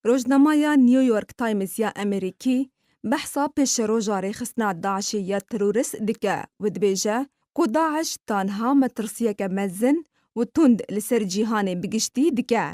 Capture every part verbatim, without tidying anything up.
Rojnameya New York Times ya Amerîkî behsa pêşeroja rêxistina DAIŞê ya terorist dike û dibêje ku DAIŞ tanha metirsiyeke mezin û tund li ser cîhanê bi giştî dike,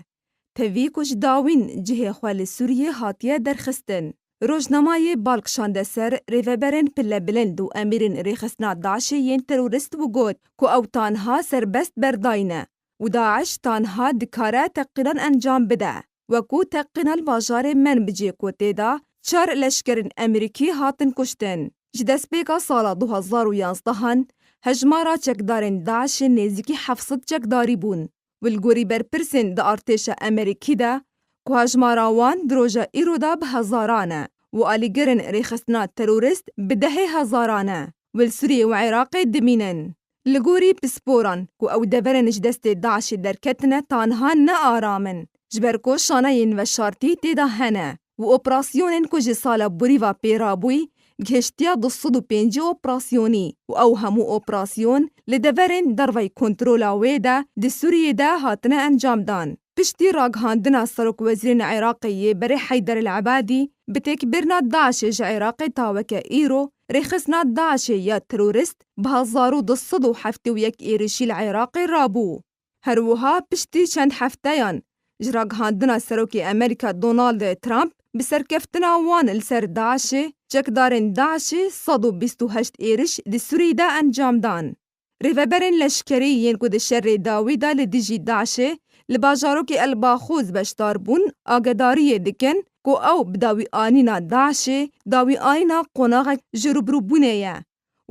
tevî ku ji dawîn cihê xwe li Sûriyê hatiye derxistin. Rojnamayê bal kişande ser rêveberên pile bilind û emîrên rêxistina DAIŞê yên terorist û got ku ew tanha serbest berdayî ne û DAIŞ tanha dikare teqînan encam bide. Wekû teqîna li bajarê Menbicê ku tê de çar leşkerên Amerîkî hatin kuştin. Ji destpêka sala du hezar û yanzdehan hejmara çekdarên DAIŞê nêzîkî heft sed çekdarî bûn û li gorî berpirsên di artêşa Amerîkî de ku hejmara wan di roja îro de bi hezaran e û alîgirên rêxistina terorist bi dehê hezaran e û li Sûriyê û Iraqê dimînin. Li gorî pisporan ku ew deverên ji destê DAIŞê derketine tanha ne aram in, ji ber ku şaneyên veşartî tê de hene û operasyonên ku ji sala borî ve pê rabûyî gihiştiya du sed û pêncî operasyonî û ew hemû operasyon li deverên dervey kontrola wê de di Sûriyê de hatine encamdan. Piştî ragihandina serokwezîrên Iraqê yê berê Heyder El Ebadî bi têkbirina DAIŞê ji Iraqê ta weke îro, rêxistina DAIŞê ya terorist bi hezar û du sed û heftê û yek êrişî li Iraqê rabû. Her wiha piştî çend hefteyan ji ragihandina serokê Amerîka Donald Trump bi serkeftina wan li ser DAIŞê, çekdarên DAIŞê sed û bîst û heşt êriş di Sûriyê de encam dan. Rêveberên leşkerî yên ku di şerê dawî de li dijî DAIŞê li bajarokê El Baxûz beşdar bûn, agedariyê dikin ku ew bi dawîanîna DAIŞê dawîanîna qonaxek ji rûbirûbûnê ye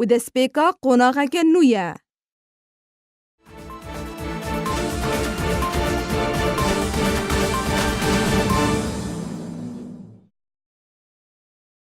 û destpêka qonaxeke nû ye.